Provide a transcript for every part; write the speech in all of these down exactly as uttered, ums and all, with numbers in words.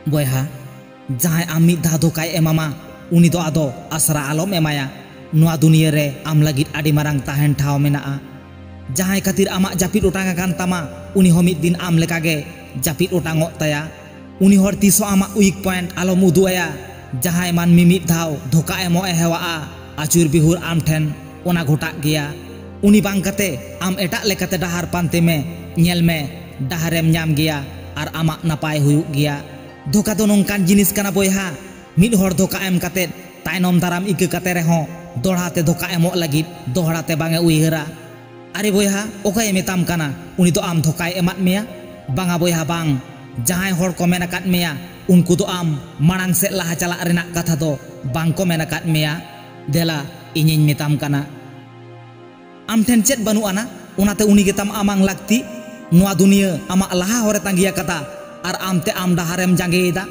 ᱵᱚᱭᱦᱟ, ᱡᱟᱦᱟᱸᱭ ᱟᱢ ᱢᱤᱫ ᱫᱷᱟᱣ ᱫᱷᱳᱠᱟᱭ ᱮᱢᱟᱢᱟ, ᱩᱱᱤ ᱫᱚ ᱟᱫᱚ ᱟᱥᱨᱟ ᱟᱞᱚᱢ ᱮᱢᱟᱭᱟ᱾ ᱱᱚᱣᱟ ᱫᱩᱱᱤᱭᱟᱹ ᱨᱮ ᱟᱢ ᱞᱟᱹᱜᱤᱫ ᱟᱹᱰᱤ ᱢᱟᱨᱟᱝ ᱛᱟᱦᱮᱱ ᱴᱷᱟᱶ ᱢᱮᱱᱟᱜᱼᱟ᱾ ᱡᱟᱦᱟᱸᱭ ᱠᱷᱟᱹᱛᱤᱨ ᱟᱢᱟᱜ ᱡᱟᱹᱯᱤᱫ ᱚᱴᱟᱝ ᱟᱠᱟᱱ ᱛᱟᱢᱟ, ᱩᱱᱤ ᱦᱚᱸ ᱢᱤᱫ ᱫᱤᱱ ᱟᱢ ᱞᱮᱠᱟᱜᱮ ᱡᱟᱹᱯᱤᱫ ᱚᱴᱟᱝᱚᱜ ᱛᱟᱭᱟ᱾ ᱩᱱᱤ ᱦᱚᱲ ᱛᱤᱥ ᱦᱚᱸ ᱟᱢᱟᱜ weak point ᱟᱞᱚᱢ ᱩᱫᱩᱜ ᱟᱭᱟ᱾ ᱡᱟᱦᱟᱸᱭ ᱢᱟᱹᱱᱢᱤ ᱢᱤᱫ ᱫᱷᱟᱣ ᱫᱷᱳᱠᱟ ᱮᱢᱚᱜ ᱮ ᱦᱮᱣᱟᱜᱼᱟ, ᱟᱹᱪᱩᱨ ᱵᱤᱦᱩᱨ ᱟᱢ ᱴᱷᱮᱱ ᱚᱱᱟ ᱜᱷᱚᱴᱟᱜ ᱜᱮᱭᱟ᱾ ᱩᱱᱤ ᱵᱟᱝ ᱠᱟᱛᱮ ᱟᱢ ᱮᱴᱟᱜ ᱞᱮᱠᱟᱛᱮ ᱰᱟᱦᱟᱨ ᱯᱟᱱᱛᱮ ᱢᱮ᱾ ᱧᱮᱞ ᱢᱮ, ᱰᱟᱦᱟᱨᱮᱢ ᱧᱟᱢ ᱜᱮᱭᱟ ᱟᱨ ᱟᱢᱟᱜ ᱱᱟᱯᱟᱭ ᱦᱩᱭᱩᱜ ᱜᱮᱭᱟ᱾ ᱫᱷᱳᱠᱟ ᱫᱚ ᱱᱚᱝᱠᱟᱱ ᱡᱤᱱᱤᱥ ᱠᱟᱱᱟ ᱵᱚᱭᱦᱟ, ᱢᱤᱫ ᱦᱚᱲ ᱫᱷᱳᱠᱟ ᱮᱢ ᱠᱟᱛᱮ ᱛᱟᱭᱱᱚᱢ ᱫᱟᱨᱟᱢ ᱤᱠᱟᱹ ᱠᱟᱛᱮ ᱨᱮᱦᱚᱸ ᱫᱚᱦᱲᱟ ᱛᱮ ᱫᱷᱳᱠᱟ ᱮᱢᱚᱜ ᱞᱟᱹᱜᱤᱫ ᱫᱚᱦᱲᱟ ᱛᱮ ᱵᱟᱝ ᱮ ᱩᱭᱦᱟᱹᱨᱟ᱾ ᱟᱨᱮ ᱵᱚᱭᱦᱟ, ᱚᱠᱚᱭᱮ ᱢᱮᱛᱟᱢ ᱠᱟᱱᱟ ᱩᱱᱤ ᱫᱚ ᱟᱢ ᱫᱷᱳᱠᱟᱭ ᱮᱢᱟᱫ ᱢᱮᱭᱟ? ᱵᱟᱝᱟ ᱵᱚᱭᱦᱟ, ᱵᱟᱝ᱾ ᱡᱟᱦᱟᱸᱭ ᱦᱚᱲ ᱠᱚ ᱢᱮᱱ ᱟᱠᱟᱫ ᱢᱮᱭᱟ, ᱩᱱᱠᱩ ᱫᱚ ᱟᱢ ᱢᱟᱲᱟᱝ ᱥᱮᱫ ᱞᱟᱦᱟ ᱪᱟᱞᱟᱜ ᱨᱮᱱᱟᱜ ᱠᱟᱛᱷᱟ ᱫᱚ ᱵᱟᱝ ᱠᱚ ᱢᱮᱱ ᱟᱠᱟᱫ ᱢᱮᱭᱟ᱾ ᱫᱮᱞᱟ, ᱤᱧᱤᱧ ᱢᱮᱛᱟᱢ ᱠᱟᱱᱟ᱾ ᱟᱢ ᱴᱷᱮᱱ ᱪᱮᱫ ᱵᱟᱹᱱᱩᱜ ᱟᱱᱟ, ᱚᱱᱟᱛᱮ ᱩᱱᱤ ᱜᱮᱛᱟᱢ ᱟᱢᱟᱝ ᱞᱟᱹᱠᱛᱤ᱾ ᱱᱚᱣᱟ ᱫᱩᱱᱤᱭᱟᱹ ᱟᱢᱟᱜ ᱞᱟᱦᱟ ᱦᱚᱨᱮ ᱛᱟᱸᱜᱤ ᱟᱠᱟᱫᱟ ᱟᱨ ᱟᱢ ᱛᱮ ᱟᱢ ᱰᱟᱦᱟᱨᱮᱢ ᱡᱟᱸᱜᱮᱭᱮᱫᱟ᱾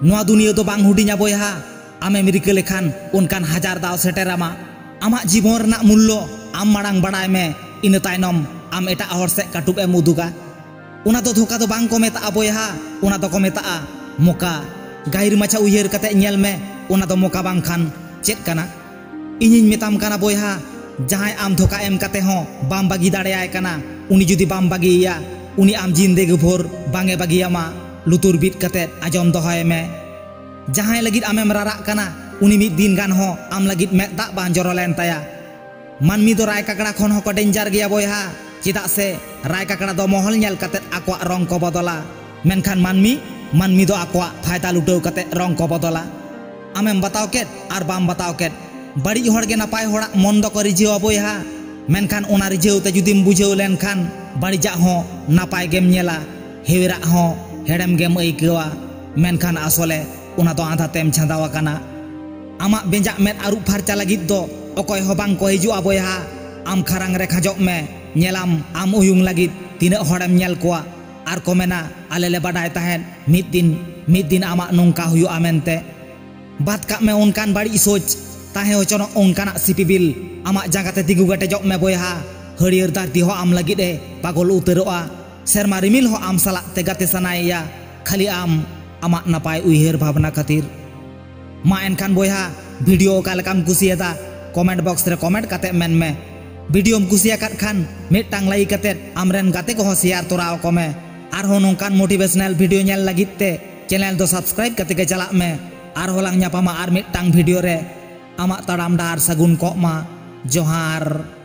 ᱱᱚᱣᱟ ᱫᱩᱱᱤᱭᱟᱹ ᱫᱚ ᱵᱟᱝ ᱦᱩᱰᱤᱧᱟ ᱵᱚᱭᱦᱟ, ᱟᱢᱮᱢ ᱨᱤᱠᱟᱹ ᱞᱮᱠᱷᱟᱱ ᱚᱱᱠᱟᱱ ᱦᱟᱡᱟᱨ ᱫᱟᱣ ᱥᱮᱴᱮᱨᱟᱢᱟ᱾ ᱟᱢᱟᱜ ᱡᱤᱵᱚᱱ ᱨᱮᱱᱟᱜ ᱢᱩᱞᱞᱚ ᱟᱢ ᱢᱟᱲᱟᱝ ᱵᱟᱲᱟᱭ ᱢᱮ, ᱤᱱᱟᱹ ᱛᱟᱭᱱᱚᱢ ᱟᱢ ᱮᱴᱟᱜ ᱦᱚᱲ ᱥᱮᱫ ᱠᱟᱹᱴᱩᱵ ᱮᱢ ᱩᱫᱩᱜᱟ᱾ ᱚᱱᱟ ᱫᱚ ᱫᱷᱳᱠᱟ ᱫᱚ ᱵᱟᱝ ᱠᱚ ᱢᱮᱛᱟᱜᱼᱟ ᱵᱚᱭᱦᱟ, ᱚᱱᱟ ᱫᱚᱠᱚ ᱢᱮᱛᱟᱜᱼᱟ ᱢᱚᱠᱟ᱾ ᱜᱟᱹᱦᱤᱨ ᱢᱟᱪᱷᱟ ᱩᱭᱦᱟᱹᱨ ᱠᱟᱛᱮ ᱧᱮᱞ ᱢᱮ, ᱚᱱᱟ ᱫᱚ ᱢᱚᱠᱟ ᱵᱟᱝᱠᱷᱟᱱ ᱪᱮᱫ ᱠᱟᱱᱟ? ᱤᱧᱤᱧ ᱢᱮᱛᱟᱢ ᱠᱟᱱᱟ ᱵᱚᱭᱦᱟ, ᱡᱟᱦᱟᱸᱭ ᱟᱢ ᱫᱷᱳᱠᱟ ᱮᱢ ᱠᱟᱛᱮ ᱦᱚᱸ ᱵᱟᱢ ᱵᱟᱹᱜᱤ ᱫᱟᱲᱮᱭᱟᱭ ᱠᱟᱱᱟ, ᱩᱱᱤ ᱡᱩᱫᱤ ᱵᱟᱢ ᱵᱟᱹᱜᱤᱭᱮᱭᱟ, ᱩᱱᱤ ᱟᱢ ᱡᱤᱱᱫᱮᱜᱤ ᱵᱷᱳᱨ ᱵᱟᱝ ᱮ ᱵᱟᱹᱜᱤᱭᱟᱢᱟ᱾ ᱞᱩᱛᱩᱨ ᱵᱤᱫ ᱠᱟᱛᱮ ᱟᱸᱡᱚᱢ ᱫᱚᱦᱚᱭ ᱢᱮ᱾ ᱡᱟᱦᱟᱸᱭ ᱞᱟᱹᱜᱤᱫ ᱟᱢᱮᱢ ᱨᱟᱨᱟᱜ ᱠᱟᱱᱟ, ᱩᱱᱤ ᱢᱤᱫ ᱫᱤᱱ ᱜᱟᱱ ᱦᱚᱸ ᱟᱢ ᱞᱟᱹᱜᱤᱫ ᱢᱮᱫ ᱫᱟᱜ ᱵᱟᱝ ᱡᱚᱨᱚ ᱞᱮᱱ ᱛᱟᱭᱟ᱾ ᱢᱟᱹᱱᱢᱤ ᱫᱚ ᱨᱟᱭ ᱠᱟᱠᱲᱟ ᱠᱷᱚᱱ ᱦᱚᱸᱠᱚ danger ᱜᱮᱭᱟ ᱵᱚᱭᱦᱟ, ᱪᱮᱫᱟᱜ ᱥᱮ ᱨᱟᱭ ᱠᱟᱠᱲᱟ ᱫᱚ ᱢᱚᱦᱚᱞ ᱧᱮᱞ ᱠᱟᱛᱮ ᱟᱠᱚᱣᱟᱜ ᱨᱚᱝ ᱠᱚ ᱵᱚᱫᱚᱞᱟ, ᱢᱮᱱᱠᱷᱟᱱ ᱢᱟᱹᱱᱢᱤ, ᱢᱟᱹᱱᱢᱤ ᱫᱚ ᱟᱠᱚᱣᱟᱜ ᱯᱷᱟᱭᱫᱟ ᱞᱩᱴᱟᱹᱣ ᱠᱟᱛᱮ ᱨᱚᱝ ᱠᱚ ᱵᱚᱫᱚᱞᱟ᱾ ᱟᱢᱮᱢ ᱵᱟᱛᱟᱣ ᱠᱮᱫ ᱟᱨ ᱵᱟᱢ ᱵᱟᱛᱟᱣ ᱠᱮᱫ, ᱵᱟᱹᱲᱤᱡ ᱦᱚᱲ ᱜᱮ ᱱᱟᱯᱟᱭ ᱦᱚᱲᱟᱜ ᱢᱚᱱ ᱫᱚᱠᱚ ᱨᱤᱡᱷᱟᱹᱣᱟ ᱵᱚᱭᱦᱟ, ᱢᱮᱱᱠᱷᱟᱱ ᱚᱱᱟ ᱨᱤᱡᱷᱟᱹᱣ ᱛᱮ ᱡᱩᱫᱤᱢ ᱵᱩᱡᱷᱟᱹᱣ ᱞᱮᱱᱠᱷᱟᱱ ᱵᱟᱹᱲᱤᱡᱟᱜ ᱦᱚᱸ ᱱᱟᱯᱟᱭ ᱜᱮᱢ ᱧᱮᱞᱟ, ᱦᱮᱣᱮᱨᱟᱜ ᱦᱚᱸ ᱦᱮᱲᱮᱢ ᱜᱮᱢ ᱟᱹᱭᱠᱟᱹᱣᱟ, ᱢᱮᱱᱠᱷᱟᱱ ᱟᱥᱚᱞᱮ ᱚᱱᱟ ᱫᱚ ᱟᱸᱫᱷᱟ ᱛᱮᱢ ᱪᱷᱟᱸᱫᱟᱣ ᱟᱠᱟᱱᱟ᱾ ᱟᱢᱟᱜ ᱵᱮᱸᱡᱟᱜ ᱢᱮᱫ ᱟᱹᱨᱩᱵ ᱯᱷᱟᱨᱪᱟ ᱞᱟᱹᱜᱤᱫ ᱫᱚ ᱚᱠᱚᱭ ᱦᱚᱸ ᱵᱟᱝ ᱠᱚ ᱦᱤᱡᱩᱜᱼᱟ ᱵᱚᱭᱦᱟ᱾ ᱟᱢ ᱠᱷᱟᱨᱟᱝ ᱨᱮ ᱠᱷᱟᱸᱡᱚᱜ ᱢᱮ, ᱧᱮᱞᱟᱢ ᱟᱢ ᱩᱭᱩᱝ ᱞᱟᱹᱜᱤᱫ ᱛᱤᱱᱟᱹᱜ ᱦᱚᱲᱮᱢ ᱧᱮᱞ ᱠᱚᱣᱟ, ᱟᱨ ᱠᱚ ᱢᱮᱱᱟ, "ᱟᱞᱮ ᱞᱮ ᱵᱟᱰᱟᱭ ᱛᱟᱦᱮᱸᱫ ᱢᱤᱫ ᱫᱤᱱ, ᱢᱤᱫ ᱫᱤᱱ ᱟᱢᱟᱜ ᱱᱚᱝᱠᱟ ᱦᱩᱭᱩᱜᱼᱟ ᱢᱮᱱᱛᱮ᱾" ᱵᱟᱫ ᱠᱟᱜ ᱢᱮ ᱚᱱᱠᱟᱱ ᱵᱟᱹᱲᱤᱡ ᱥᱳᱪ, ᱛᱟᱦᱮᱸ ᱦᱚᱪᱚᱱᱚᱜ ᱚᱱᱠᱟᱱᱟᱜ ᱥᱤᱯᱤᱵᱤᱞ᱾ ᱟᱢᱟᱜ ᱡᱟᱸᱜᱟ ᱛᱮ ᱛᱤᱸᱜᱩ ᱠᱮᱴᱮᱡᱚᱜ ᱢᱮ ᱵᱚᱭᱦᱟ᱾ ᱦᱟᱹᱨᱭᱟᱹᱲ ᱫᱷᱟᱹᱨᱛᱤ ᱦᱚᱸ ᱟᱢ ᱞᱟᱹᱜᱤᱫ ᱮ ᱯᱟᱜᱚᱞ ᱩᱛᱟᱹᱨᱚᱜᱼᱟ᱾ ᱥᱮᱨᱢᱟ ᱨᱤᱢᱤᱞ ᱦᱚᱸ ᱟᱢ ᱥᱟᱞᱟᱜ ᱛᱮ ᱜᱟᱛᱮ ᱥᱟᱱᱟᱭᱮᱭᱟ᱾ ᱠᱷᱟᱹᱞᱤ ᱟᱢ ᱟᱢᱟᱜ ᱱᱟᱯᱟᱭ ᱩᱭᱦᱟᱹᱨ ᱵᱷᱟᱵᱽᱱᱟ ᱠᱷᱟᱹᱛᱤᱨ᱾ ᱢᱟ ᱮᱱᱠᱷᱟᱱ ᱵᱚᱭᱦᱟ, video ᱚᱠᱟ ᱞᱮᱠᱟᱢ ᱠᱩᱥᱤᱭᱟᱫᱟ, comment box ᱨᱮ comment ᱠᱟᱛᱮ ᱢᱮᱱ ᱢᱮ᱾ Videoᱢ ᱠᱩᱥᱤᱭᱟᱠᱟᱫ ᱠᱷᱟᱱ ᱢᱤᱫᱴᱟᱝ like ᱠᱟᱛᱮ ᱟᱢᱨᱮᱱ ᱜᱟᱛᱮ ᱠᱚᱦᱚᱸ share ᱛᱚᱨᱟ ᱟᱠᱚ ᱢᱮ᱾ ᱟᱨᱦᱚᱸ ᱱᱚᱝᱠᱟᱱ motivational video ᱧᱮᱞ ᱞᱟᱹᱜᱤᱫ ᱛᱮ channel ᱫᱚ subscribe ᱠᱟᱛᱮ ᱜᱮ ᱪᱟᱞᱟᱜ ᱢᱮ᱾ ᱟᱨᱦᱚᱸ ᱞᱟᱝ ᱧᱟᱯᱟᱢᱟ ᱟᱨ ᱢᱤᱫᱴᱟᱝ video ᱨᱮ᱾ ᱟᱢᱟᱜ ᱛᱟᱲᱟᱢ ᱰᱟᱦᱟᱨ ᱥᱟᱹᱜᱩᱱ ᱠᱚᱜ ᱢᱟ᱾ ᱡᱚᱦᱟᱨ᱾